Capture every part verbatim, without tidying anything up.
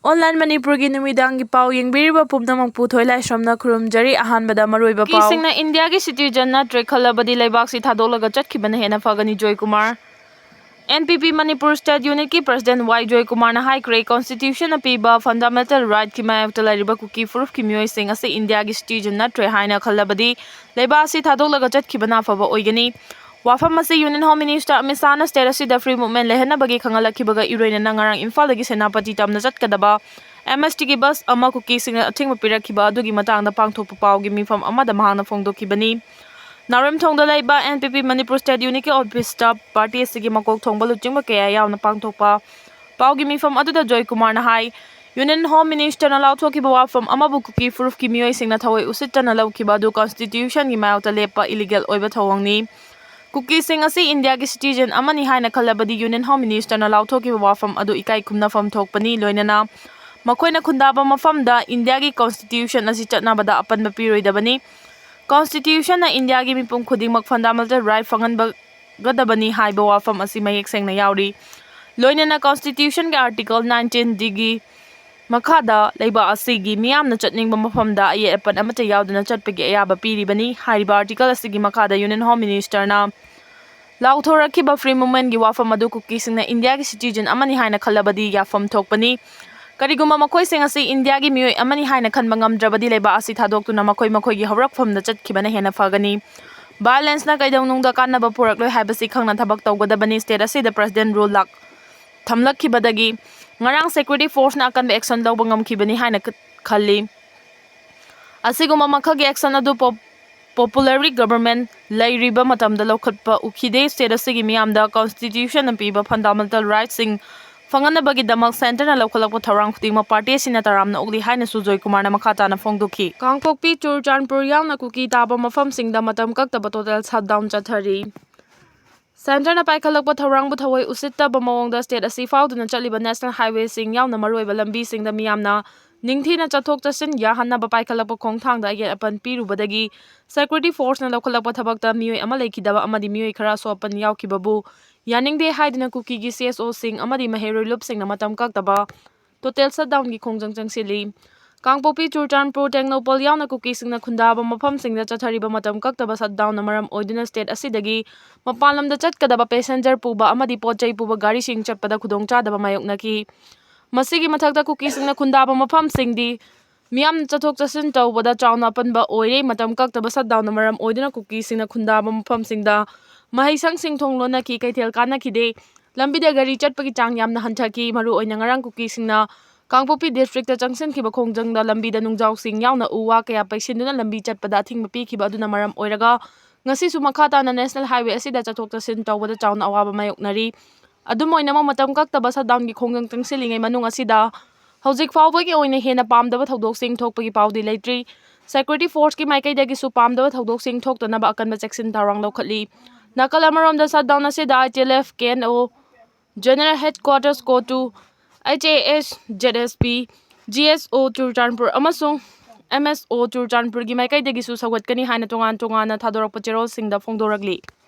Online ꯃꯅꯤꯄꯨꯔꯒꯤ ꯅꯨꯃꯤꯗꯥꯡꯒꯤ ꯄꯥꯎ ꯌꯦꯡꯕꯤꯔꯤꯕ ꯄꯨꯝꯅꯃꯛꯄꯨ ꯊꯣꯏꯂꯥꯏꯁ꯭ꯔꯝꯅ ꯈꯨꯔꯨꯝꯖꯔꯤ꯫ ꯑꯍꯥꯟꯕꯗ ꯃꯔꯨꯑꯣꯏꯕ ꯄꯥꯎ꯫ ꯀꯨꯀꯤꯁꯤꯡꯅ ꯏꯟꯗꯤꯌꯥꯒꯤ citizen ꯅꯠꯇ꯭ꯔꯦ ꯈꯜꯂꯕꯗꯤ ꯂꯩꯕꯥꯛꯁꯤ ꯊꯥꯗꯣꯛꯂꯒ ꯆꯠꯈꯤꯕꯅ ꯍꯦꯟꯅ ꯐꯒꯅꯤ, Joykumar. N P P Manipur State Unit ꯀꯤ President Y ꯖꯣꯏꯀꯨꯃꯥꯔꯅ ꯍꯥꯏꯈ꯭ꯔꯦ, Constitution ꯅ ꯄꯤꯕ fundamental right ꯀꯤ ꯃꯥꯌꯣꯛꯇ ꯂꯩꯔꯤꯕ ꯀꯨꯀꯤ ꯐꯨꯔꯨꯞꯀꯤ ꯃꯤꯑꯣꯏꯁꯤꯡ ꯑꯁꯤ ꯏꯟꯗꯤꯌꯥꯒꯤ citizen ꯅꯠꯇ꯭ꯔꯦ ꯍꯥꯏꯅ ꯈꯜꯂꯕꯗꯤ ꯂꯩꯕꯥꯛ ꯑꯁꯤ ꯊꯥꯗꯣꯛꯂꯒ ꯆꯠꯈꯤꯕꯅ ꯑꯐꯕ ꯑꯣꯏꯒꯅꯤ꯫ ꯋꯥꯐꯝ ꯑꯁꯤ Union Home Minister Amit ꯁꯥꯍꯅ state ꯑꯁꯤꯗ free movement ꯂꯩꯍꯟꯅꯕꯒꯤ ꯈꯪꯍꯜꯂꯛꯈꯤꯕꯒ ꯏꯔꯣꯏꯅꯅ ꯉꯔꯥꯡ ꯏꯝꯐꯥꯜꯗꯒꯤ ꯁꯦꯅꯥꯄꯇꯤ ꯇꯝꯅ ꯆꯠꯀꯗꯕ M S T ꯒꯤ bus ꯑꯃ ꯀꯨꯀꯤꯁꯤꯡꯅ ꯑꯊꯤꯡꯕ ꯄꯤꯔꯛꯈꯤꯕ ꯑꯗꯨꯒꯤ ꯃꯇꯥꯡꯗ ꯄꯥꯡꯊꯣꯛꯄ ꯄꯥꯎꯒꯤ ꯃꯤꯐꯝ ꯑꯃꯗ ꯃꯍꯥꯛꯅ ꯐꯣꯡꯗꯣꯛꯈꯤꯕꯅꯤ꯫ ꯅꯥꯎꯔꯦꯝꯊꯣꯡꯗ ꯂꯩꯕ N P P Manipur State Unit ꯀꯤ office ꯇ party ꯑꯁꯤꯒꯤ ꯃꯀꯣꯛ ꯊꯣꯡꯕ ꯂꯨꯆꯤꯡꯕ ꯀꯌꯥ ꯌꯥꯎꯅ ꯄꯥꯡꯊꯣꯛꯄ ꯄꯥꯎꯒꯤ ꯃꯤꯐꯝ ꯑꯗꯨꯗ ꯖꯣꯏꯀꯨꯃꯥꯔꯅ ꯍꯥꯏ, Union Home Minister ꯅ ꯂꯥꯎꯊꯣꯛꯈꯤꯕ ꯋꯥꯐꯝ ꯑꯃꯕꯨ ꯀꯨꯀꯤ ꯐꯨꯔꯨꯞꯀꯤ ꯃꯤꯑꯣꯏꯁꯤꯡꯅ ꯊꯑꯣꯏ ꯎꯁꯤꯠꯇꯅ ꯂꯧꯈꯤꯕ ꯑꯗꯨ Constitution ꯒꯤ ꯃꯥꯌꯣꯛꯇ ꯂꯦꯞꯄ illegal ꯑꯣꯏꯕ ꯊꯧꯑꯣꯡꯅꯤ꯫ ꯀꯨꯀꯤꯁꯤꯡ ꯑꯁꯤ ꯏꯟꯗꯤꯌꯥꯒꯤ citizen ꯑꯃꯅꯤ ꯍꯥꯏꯅ ꯈꯜꯂꯕꯗꯤ Union Home Minister ꯅ ꯂꯥꯎꯊꯣꯛꯈꯤꯕ ꯋꯥꯐꯝ ꯑꯗꯨ ꯏꯀꯥꯏ ꯈꯨꯝꯅꯐꯝ ꯊꯣꯛꯄꯅꯤ, ꯂꯣꯏꯅꯅ ꯃꯈꯣꯏꯅ ꯈꯨꯟꯗꯥꯕ ꯃꯐꯝꯗ ꯏꯟꯗꯤꯌꯥꯒꯤ Constitution ꯑꯁꯤ ꯆꯠꯅꯕꯗ ꯑꯄꯟꯕ ꯄꯤꯔꯣꯏꯗꯕꯅꯤ꯫ Constitution ꯅ ꯏꯟꯗꯤꯌꯥꯒꯤ ꯃꯤꯄꯨꯝ ꯈꯨꯗꯤꯡꯃꯛ fundamental right ꯐꯪꯍꯟꯕꯒꯗꯕꯅꯤ ꯍꯥꯏꯕ ꯋꯥꯐꯝ ꯑꯁꯤ ꯃꯌꯦꯛ ꯁꯦꯡꯅ ꯌꯥꯎꯔꯤ꯫ ꯂꯣꯏꯅꯅ Constitution ꯒꯤ Article nineteen D ꯒꯤ ꯃꯈꯥꯗ ꯂꯩꯕꯥꯛ ꯑꯁꯤꯒꯤ ꯃꯤꯌꯥꯝꯅ ꯆꯠꯅꯤꯡꯕ ꯃꯐꯝꯗ ꯑꯌꯦꯠ ꯑꯄꯟ ꯑꯃꯠꯇ ꯌꯥꯎꯗꯅ ꯆꯠꯄꯒꯤ ꯑꯌꯥꯕ ꯄꯤꯔꯤꯕꯅꯤ꯫ ꯍꯥꯏꯔꯤꯕ article ꯑꯁꯤꯒꯤ ꯃꯈꯥꯗ Union Home Minister ꯅ ꯂꯥꯎꯊꯣꯔꯛꯈꯤꯕ free movement ꯒꯤ ꯋꯥꯐꯝ ꯑꯗꯨ ꯀꯨꯀꯤꯁꯤꯡꯅ ꯏꯟꯗꯤꯌꯥꯒꯤ citizen ꯑꯃꯅꯤ ꯍꯥꯏꯅ ꯈꯜꯂꯕꯗꯤ ꯌꯥꯐꯝ ꯊꯣꯛꯄꯅꯤ꯫ ꯀꯔꯤꯒꯨꯝꯕ ꯃꯈꯣꯏꯁꯤꯡ ꯑꯁꯤ ꯏꯟꯗꯤꯌꯥꯒꯤ ꯃꯤꯑꯣꯏ ꯑꯃꯅꯤ ꯍꯥꯏꯅ ꯈꯟꯕ ꯉꯝꯗ꯭ꯔꯕꯗꯤ ꯂꯩꯕꯥꯛ ꯑꯁꯤ ꯊꯥꯗꯣꯛꯇꯨꯅ ꯃꯈꯣꯏ ꯃꯈꯣꯏꯒꯤ ꯍꯧꯔꯛꯐꯝꯗ ꯆꯠꯈꯤꯕꯅ ꯍꯦꯟꯅ ꯐꯒꯅꯤ꯫ Violence ꯅ ꯀꯩꯗꯧꯅꯨꯡꯗ ꯀꯥꯟꯅꯕ ꯄꯨꯔꯛꯂꯣꯏ ꯍꯥꯏꯕꯁꯤ ꯈꯪꯅ ꯊꯕꯛ ꯇꯧꯒꯗꯕꯅꯤ꯫ State ꯑꯁꯤꯗ President rule ꯂꯥꯛ-, ꯊꯝꯂꯛꯈꯤꯕꯗꯒꯤ ꯉꯔꯥꯡ security force ꯅ ꯑꯀꯟꯕ action ꯂꯧꯕ ꯉꯝꯈꯤꯕꯅꯤ ꯍꯥꯏꯅ ꯈ-, ꯈꯜꯂꯤ꯫ ꯑꯁꯤꯒꯨꯝꯕ ꯃꯈꯜꯒꯤ action ꯑꯗꯨ pop-, popularly government ꯂꯩꯔꯤꯕ ꯃꯇꯝꯗ ꯂꯧꯈꯠꯄ ꯎꯈꯤꯗꯦ꯫ State ꯑꯁꯤꯒꯤ ꯃꯤꯌꯥꯝꯗ Constitution ꯅ ꯄꯤꯕ fundamental right ꯁꯤꯡ ꯐꯪꯍꯟꯅꯕꯒꯤꯗꯃꯛ centre ꯅ ꯂꯧꯈꯠꯂꯛꯄ ꯊꯧꯔꯥꯡ ꯈꯨꯗꯤꯡꯃꯛ party ꯑꯁꯤꯅ ꯇꯔꯥꯝꯅ ꯑꯣꯛꯂꯤ ꯍꯥꯏꯅꯁꯨ ꯖꯣꯏꯀꯨꯃꯥꯔꯅ ꯃꯈꯥ ꯇꯥꯅ ꯐꯣꯡꯗꯣꯛꯈꯤ꯫ ꯀꯥꯡꯄꯣꯛꯄꯤ, ꯆꯨꯔꯆꯥꯟꯄꯨꯔ ꯌꯥꯎꯅ ꯀꯨꯀꯤ ꯇꯥꯕ ꯃꯐꯝꯁꯤꯡꯗ ꯃꯇꯝ ꯀꯛꯇꯕ total shutdown ꯆꯠꯊꯔꯤ꯫ Centre ꯅ ꯄꯥꯏꯈꯠꯂꯛꯄ ꯊꯧꯔꯥꯡꯕꯨ ꯊꯑꯣꯏ ꯎꯁꯤꯠꯇꯕ ꯃꯑꯣꯡꯗ state ꯑꯁꯤ ꯐꯥꯎꯗꯨꯅ ꯆꯠꯂꯤꯕ national highway ꯁꯤꯡ ꯌꯥꯎꯅ ꯃꯔꯨꯑꯣꯏꯕ ꯂꯝꯕꯤꯁꯤꯡꯗ ꯃꯤꯌꯥꯝꯅ ꯅꯤꯡꯊꯤꯅ ꯆꯠꯊꯣꯛ ꯆꯠꯁꯤꯟ ꯌꯥꯍꯟꯅꯕ ꯄꯥꯏꯈꯠꯂꯛꯄ ꯈꯣꯡꯊꯥꯡꯗ ꯑꯌꯦꯠ ꯑꯄꯟ ꯄꯤꯔꯨꯕꯗꯒꯤ security force ꯅ ꯂꯧꯈꯠꯂꯛꯄ ꯊꯕꯛꯇ ꯃꯤꯑꯣꯏ ꯑꯃ ꯂꯩꯈꯤꯗꯕ ꯑꯃꯗꯤ ꯃꯤꯑꯣꯏ ꯈꯔ ꯑꯁꯣꯛ ꯑꯄꯟ ꯌꯥꯎꯈꯤꯕꯕꯨ ꯌꯥꯅꯤꯡꯗꯦ ꯍꯥꯏꯗꯨꯅ ꯀꯨꯀꯤꯒꯤ C S O ꯁꯤꯡ ꯑꯃꯗꯤ ꯃꯍꯩꯔꯣꯏ ꯂꯨꯞꯁꯤꯡꯅ ꯃꯇꯝ ꯀꯛꯇꯕ total shutdownꯒꯤ ꯈꯣꯡꯖꯪ ꯆꯪꯁꯤꯜꯂꯤ꯫ ꯀꯥꯡꯄꯣꯛꯄꯤ, ꯆꯨꯔꯆꯥꯟꯄꯨꯔ, ꯇꯦꯡꯅꯧꯄꯜ ꯌꯥꯎꯅ ꯀꯨꯀꯤꯁꯤꯡꯅ ꯈꯨꯟꯗꯥꯕ ꯃꯐꯝꯁꯤꯡꯗ ꯆꯠꯊꯔꯤꯕ ꯃꯇꯝ ꯀꯛꯇꯕ shutdownꯅ ꯃꯔꯝ ꯑꯣꯏꯗꯨꯅ state ꯑꯁꯤꯗꯒꯤ ꯃꯄꯥꯟ ꯂꯝꯗ ꯆꯠꯀꯗꯕ passenger ꯄꯨꯕ ꯑꯃꯗꯤ ꯄꯣꯠ ꯆꯩ ꯄꯨꯕ ꯒꯥꯔꯤꯁꯤꯡ ꯆꯠꯄꯗ ꯈꯨꯗꯣꯡꯆꯥꯗꯕ ꯃꯥꯌꯣꯛꯅꯈꯤ꯫ ꯃꯁꯤꯒꯤ ꯃꯊꯛꯇ ꯀꯨꯀꯤꯁꯤꯡꯅ ꯈꯨꯟꯗꯥꯕ ꯃꯐꯝꯁꯤꯡꯗꯤ ꯃꯤꯌꯥꯝꯅ ꯆꯠꯊꯣꯛ ꯆꯠꯁꯤꯟ ꯇꯧꯕꯗ ꯆꯥꯎꯅ ꯑꯄꯟꯕ ꯑꯣꯏꯔꯦ꯫ ꯃꯇꯝ ꯀꯛꯇꯕ shutdownꯅ ꯃꯔꯝ ꯑꯣꯏꯗꯨꯅ ꯀꯨꯀꯤꯁꯤꯡꯅ ꯈꯨꯟꯗꯥꯕ ꯃꯐꯝꯁꯤꯡꯗ ꯃꯍꯩꯁꯪꯁꯤꯡ ꯊꯣꯡ ꯂꯣꯟꯅꯈꯤ, ꯀꯩꯊꯦꯜ ꯀꯥꯟꯅꯈꯤꯗꯦ꯫ ꯂꯝꯕꯤꯗ ꯒꯥꯔꯤ ꯆꯠꯄꯒꯤ ꯆꯥꯡ ꯌꯥꯝꯅ ꯍꯟꯊꯈꯤ꯫ ꯃꯔꯨꯑꯣꯏꯅ ꯉꯔꯥꯡ ꯀꯨꯀꯤꯁꯤꯡꯅ ꯀꯥꯡꯄꯣꯛꯄꯤ districtꯇ ꯆꯪꯁꯤꯟꯈꯤꯕ ꯈꯣꯡꯖꯪꯗ ꯂꯝꯕꯤꯗ ꯅꯨꯡꯖꯥꯎꯁꯤꯡ ꯌꯥꯎꯅ ꯎ ꯋꯥ ꯀꯌꯥ ꯄꯩꯁꯤꯟꯗꯨꯅ ꯂꯝꯕꯤ ꯆꯠꯄꯗ ꯑꯊꯤꯡꯕ ꯄꯤꯈꯤꯕ ꯑꯗꯨꯅ ꯃꯔꯝ ꯑꯣꯏꯔꯒ ꯉꯁꯤꯁꯨ ꯃꯈꯥ ꯇꯥꯅ national highway ꯑꯁꯤꯗ ꯆꯠꯊꯣꯛ ꯆꯠꯁꯤꯟ ꯇꯧꯕꯗ ꯆꯥꯎꯅ ꯑꯋꯥꯕ ꯃꯥꯌꯣꯛꯅꯔꯤ꯫ ꯑꯗꯨꯝ ꯑꯣꯏꯅꯃꯛ, ꯃꯇꯝ ꯀꯛꯇꯕ shutdownꯒꯤ ꯈꯣꯡꯖꯪ ꯆꯪꯁꯤꯜꯂꯤꯉꯩ ꯃꯅꯨꯡ ꯑꯁꯤꯗ ꯍꯧꯖꯤꯛ ꯐꯥꯎꯕꯒꯤ ꯑꯣꯏꯅ ꯍꯦꯟꯅ ꯄꯥꯝꯗꯕ ꯊꯧꯗꯣꯛꯁꯤꯡ ꯊꯣꯛꯄꯒꯤ ꯄꯥꯎꯗꯤ ꯂꯩꯇ꯭ꯔꯤ꯫ Security forceꯀꯤ ꯃꯥꯏꯀꯩꯗꯒꯤꯁꯨ ꯄꯥꯝꯗꯕ ꯊꯧꯗꯣꯛꯁꯤꯡ ꯊꯣꯛꯇꯅꯕ ꯑꯀꯟꯕ ꯆꯦꯛꯁꯤꯟ ꯊꯧꯔꯥꯡ ꯂꯧꯈꯠꯂꯤ꯫ ꯅꯥꯀꯜ ꯑꯃꯔꯣꯝꯗ, shutdown ꯑꯁꯤꯗ I T L F, K N O, General Headquarters, CoTU, H A S, Z S P, G S O Churachandpur ꯑꯃꯁꯨꯡ M S O ꯆꯨꯔꯆꯥꯟꯄꯨꯔꯒꯤ ꯃꯥꯏꯀꯩꯗꯒꯤꯁꯨ ꯁꯧꯒꯠꯀꯅꯤ ꯍꯥꯏꯅ ꯇꯣꯉꯥꯟ ꯇꯣꯉꯥꯟꯅ ꯊꯥꯗꯣꯔꯛꯄ ꯆꯦꯔꯣꯜꯁꯤꯡꯗ ꯐꯣꯡꯗꯣꯔꯛꯂꯤ꯫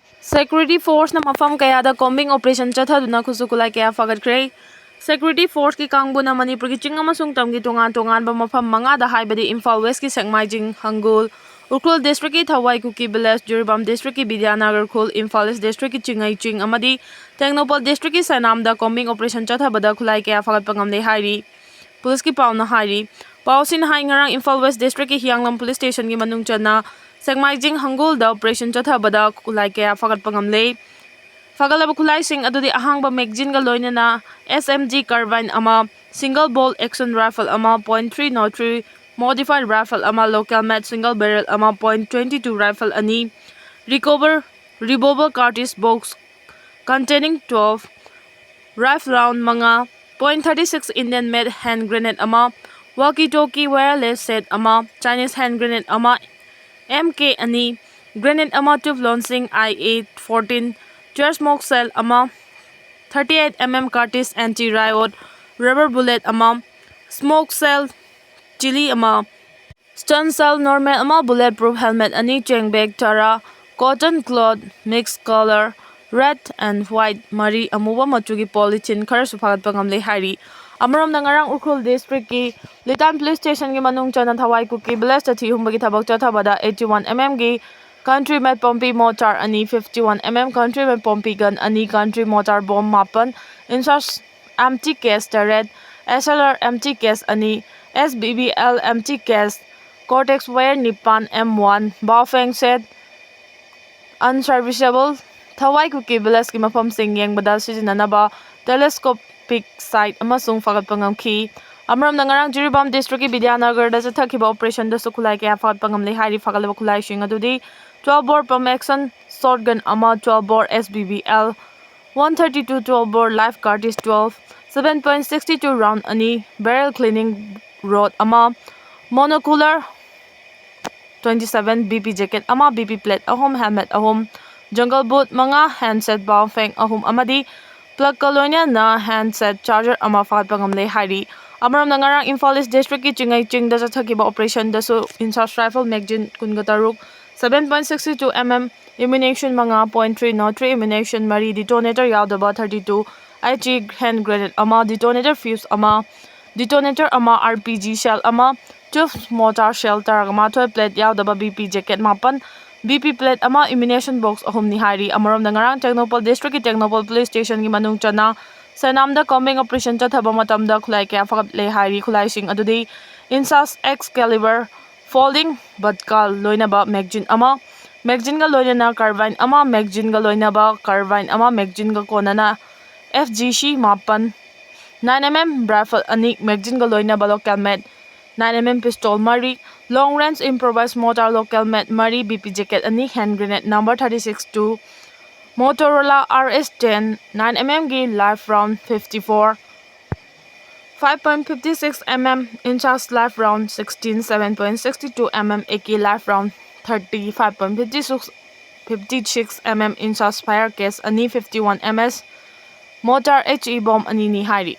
Security forceꯅ ꯃꯐꯝ ꯀꯌꯥꯗ combing operation ꯆꯠꯊꯗꯨꯅ ꯈꯨꯠꯁꯨ ꯈꯨꯠꯂꯥꯏ ꯀꯌꯥ ꯐꯒꯠꯈ꯭ꯔꯦ꯫ Security forceꯀꯤ ꯀꯥꯡꯕꯨꯅ ꯃꯅꯤꯄꯨꯔꯒꯤ ꯆꯤꯡ ꯑꯃꯁꯨꯡ ꯇꯝꯒꯤ ꯇꯣꯉꯥꯟ ꯇꯣꯉꯥꯟꯕ ꯃꯐꯝ ꯃꯉꯥꯗ, ꯍꯥꯏꯕꯗꯤ ꯏꯝꯐꯥꯜ Westꯀꯤ ꯁꯦꯛꯃꯥꯏꯖꯤꯡ, ꯍꯪꯒꯣꯜ, ꯎꯈ꯭ꯔꯨꯜ districtꯀꯤ ꯊꯋꯥꯏ ꯀꯨꯀꯤ village, ꯖꯤꯔꯤꯕꯥꯝ districtꯀꯤ ꯕꯤꯗ꯭ꯌꯥꯅꯒꯔ ꯈꯨꯜ, ꯏꯝꯐꯥꯜ East districtꯀꯤ ꯆꯤꯡꯉꯩ ꯆꯤꯡ ꯑꯃꯗꯤ ꯇꯦꯡꯅꯧꯄꯜ districtꯀꯤ ꯁꯅꯥꯝꯗ combing operation ꯆꯠꯊꯕꯗ ꯈꯨꯠꯂꯥꯏ ꯀꯌꯥ ꯐꯒꯠꯄ ꯉꯝꯂꯦ ꯍꯥꯏꯔꯤ꯫ ꯄꯨꯂꯤꯁꯀꯤ ꯄꯥꯎꯅ ꯍꯥꯏꯔꯤ꯫ ꯄꯥꯎꯁꯤꯅ ꯍꯥꯏ, ꯉꯔꯥꯡ ꯏꯝꯐꯥꯜ West districtꯀꯤ ꯍꯤꯌꯥꯡꯂꯝ police stationꯒꯤ ꯃꯅꯨꯡ ꯆꯟꯅ ꯁꯦꯛꯃꯥꯏꯖꯤꯡ ꯍꯪꯒꯣꯜꯗ operation ꯆꯠꯊꯕꯗ ꯈꯨꯠꯂꯥꯏ ꯀꯌꯥ ꯐꯒꯠꯄ ꯉꯝꯂꯦ꯫ ꯐꯒꯠꯂꯕ ꯈꯨꯠꯂꯥꯏꯁꯤꯡ ꯑꯗꯨꯗꯤ ꯑꯍꯥꯡꯕ magazineꯒ ꯂꯣꯏꯅꯅ S M G carbine ꯑꯃ, single bolt action rifle ꯑꯃ, point three nought three modified rifle ꯑꯃ, local made single barrel ꯑꯃ, point twenty two rifle ꯑꯅꯤ, recover revolver cartridge box containing twelve, rifle round ꯃꯉꯥ, point thirty six Indian made hand grenade ꯑꯃ, walkie talkie wireless set ꯑꯃ, Chinese hand grenade ꯑꯃ, M K ꯑꯅꯤ, grenade ꯑꯃ, tube launching I A fourteen, tear smoke shell ꯑꯃ, thirty eight M M cartridge anti riot, rubber bullet ꯑꯃ, smoke shell chilli ꯑꯃ, stun shell normal ꯑꯃ, bullet proof helmet ꯑꯅꯤ, ꯆꯦꯡ bag ꯇꯔꯥ, cotton cloth mix color red and white ꯃꯔꯤ, ꯑꯃꯨꯕ ꯃꯆꯨꯒꯤ polythene ꯈꯔꯁꯨ ꯐꯥꯒꯠꯄ ꯉꯝꯂꯦ ꯍꯥꯏꯔꯤ꯫ ꯑꯃꯔꯣꯝꯗ, ꯉꯔꯥꯡ ꯎꯈ꯭ꯔꯨꯜ ꯗꯤꯁꯇ꯭ꯔꯤꯛꯀꯤ ꯂꯤꯇꯥꯟ ꯄꯨꯂꯤꯁ ꯁ꯭ꯇꯦꯁꯟꯒꯤ ꯃꯅꯨꯡ ꯆꯟꯅ ꯊꯋꯥꯏ ꯀꯨꯀꯤ ꯚꯤꯂꯦꯖꯇ ꯊꯤ ꯍꯨꯝꯕꯒꯤ ꯊꯕꯛ ꯆꯠꯊꯕꯗ eighty one mm ꯒꯤ country made ꯄꯣꯝꯄꯤ ꯃꯣꯔꯇꯥꯔ ꯑꯅꯤ, fifty one mm country made Pompey gun ꯑꯅꯤ, country mortar bomb ꯃꯥꯄꯟ, INSAS empty case ꯇꯔꯦꯠ, SLR empty case ꯑꯅꯤ, SBBL empty case, Cortex wire ꯅꯤꯄꯥꯟ, M one, Baofeng set, unserviceable, ꯊꯋꯥꯏ ꯀꯨꯀꯤ ꯚꯤꯂꯦꯖꯀꯤ ꯃꯐꯝꯁꯤꯡ ꯌꯦꯡꯕꯗ ꯁꯤꯖꯤꯟꯅꯅꯕ telescopic sight ꯑꯃꯁꯨꯡ ꯐꯥꯒꯠꯄ ꯉꯝꯈꯤ꯫ ꯑꯃꯔꯣꯝꯗ, ꯉꯔꯥꯡ ꯖꯤꯔꯤꯕꯥꯝ ꯗꯤꯁꯇ꯭ꯔꯤꯛꯀꯤ ꯕꯤꯗ꯭ꯌꯥꯅꯒꯔꯗ ꯆꯠꯊꯈꯤꯕ ꯑꯣꯄꯔꯦꯁꯟꯗꯁꯨ ꯈꯨꯠꯂꯥꯏ ꯀꯌꯥ ꯐꯥꯒꯠꯄ ꯉꯝꯂꯦ ꯍꯥꯏꯔꯤ꯫ ꯐꯥꯒꯠꯂꯕ ꯈꯨꯠꯂꯥꯏꯁꯤꯡ ꯑꯗꯨꯗꯤ twelve bore pump action shotgun ꯑꯃ, twelve bore SBBL one thirty two, twelve bore live cartridge twelve, seven point sixty two round ꯑꯅꯤ, barrel cleaning rod ꯑꯃ, monocular twenty seven, BP jacket ꯑꯃ, BP plate ꯑꯍꯨꯝ, helmet ꯑꯍꯨꯝ, jungle boot ꯃꯉꯥ, handset Baofeng ꯑꯍꯨꯝ ꯑꯃꯗꯤ plugꯀ ꯂꯣꯏꯅꯅ handset charger ꯑꯃ ꯐꯥꯒꯠꯄ ꯉꯝꯂꯦ ꯍꯥꯏꯔꯤ꯫ ꯑꯃꯔꯣꯝꯗ, ꯉꯔꯥꯡ ꯏꯝꯐꯥꯜ ꯏꯁ ꯗꯤꯁꯇ꯭ꯔꯤꯛꯀꯤ ꯆꯤꯡꯉꯩ ꯆꯤꯡꯗ ꯆꯠꯊꯈꯤꯕ ꯑꯣꯄꯔꯦꯁꯟꯗꯁꯨ INSAS rifle magazine ꯀꯨꯟꯒ ꯇꯔꯨꯛ, seven point six two mm ammunition ꯃꯉꯥ, point three zero three ammunition ꯃꯔꯤ, detonator ꯌꯥꯎꯗꯕ thirty two HE hand grenade ꯑꯃ, detonator fuse ꯑꯃ, detonator ꯑꯃ, RPG shell ꯑꯃ, twelve mortar shell ꯇꯔꯥꯃꯥꯊꯣꯏ, plate ꯌꯥꯎꯗꯕ BP jacket ꯃꯥꯄꯟ, BP plate ꯑꯃ, ammunition box ꯑꯍꯨꯝꯅꯤ ꯍꯥꯏꯔꯤ꯫ ꯑꯃꯔꯣꯝꯗ, ꯉꯔꯥꯡ ꯇꯦꯡꯅꯧꯄꯜ ꯗꯤꯁꯇ꯭ꯔꯤꯛꯀꯤ ꯇꯦꯡꯅꯧꯄꯜ ꯄꯨꯂꯤꯁ ꯁ꯭ꯇꯦꯁꯟꯒꯤ ꯃꯅꯨꯡ ꯆꯟꯅ ꯁꯦꯅꯥꯝꯗ combing operation ꯆꯠꯊꯕ ꯃꯇꯝꯗ ꯈꯨꯠꯂꯥꯏ ꯀꯌꯥ ꯐꯒꯠꯂꯦ ꯍꯥꯏꯔꯤ꯫ ꯈꯨꯠꯂꯥꯏꯁꯤꯡ ꯑꯗꯨꯗꯤ INSAS Excalibur folding buttꯀ ꯂꯣꯏꯅꯕ magazine ꯑꯃ, magazineꯒ ꯂꯣꯏꯅꯅ carbine ꯑꯃ, magazineꯒ ꯂꯣꯏꯅꯕ carbine ꯑꯃ, magazineꯒ ꯀꯣꯟꯅꯅ FGC ꯃꯥꯄꯟ, nine mm rifle ꯑꯅꯤ, magazineꯒ ꯂꯣꯏꯅꯕ local made nine mm pistol ꯃꯔꯤ, long range improvised mortar local made ꯃꯔꯤ, BP jacket ꯑꯅꯤ, hand grenade number thirty six two, Motorola RS ten, nine mmꯒꯤ live round fifty four, five point fifty six mm INSAS live round sixteen, seven point six two mm AK live round thirty, five point fifty six, fifty six mm INSAS fire case ꯑꯅꯤ, fifty one MS mortar HE bomb ꯑꯅꯤꯅꯤ ꯍꯥꯏꯔꯤ꯫